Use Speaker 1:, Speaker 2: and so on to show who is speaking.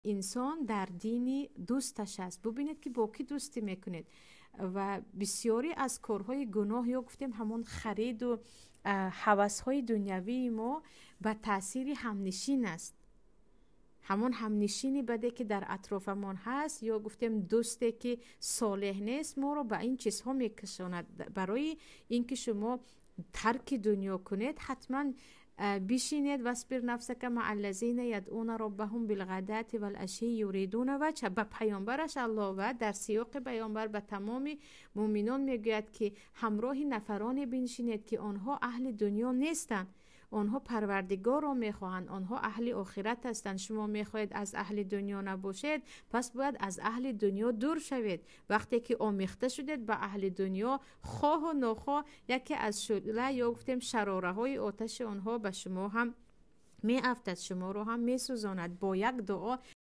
Speaker 1: Инсон дар дини дӯсташ аст. Бубинед, ки бо кӣ дӯстӣ мекунед. Ва бисёре аз корҳои гуноҳ ё гуфтем ҳамон хариду ҳавасҳои дунявии мо ба таъсири ҳамнишин аст. Ҳамон ҳамнишини баде, ки дар атрофамон ҳаст, ё гуфтем дӯсте, ки солеҳ нест, моро ба ин чизҳо мекашонад. Барои ин ки шумо тарки дунё кунед, ҳатман бишинед. Васбир нафсака маа аллазина ядъуна роббаҳум билғадати валашии юридуна ваҷҳа. Ба паёмбараш Аллоҳ ва дар сиёқи паёмбар ба тамоми муъминон мегӯяд, ки ҳамроҳи нафароне биншинед, ки онҳо аҳли дунё нестанд, онҳо Парвардигорро мехоҳанд, онҳо аҳли охират ҳастанд. Шумо мехоҳед аз аҳли дунё набошед, пас бояд аз аҳли дунё дур шавед. Вақте ки омехта шудед ба аҳли дунё, хоҳу нохоҳ яке аз шӯъла ё гуфтем шарораҳои оташи онҳо ба шумо ҳам меафтад, шуморо ҳам месӯзонад. Бо як дуо.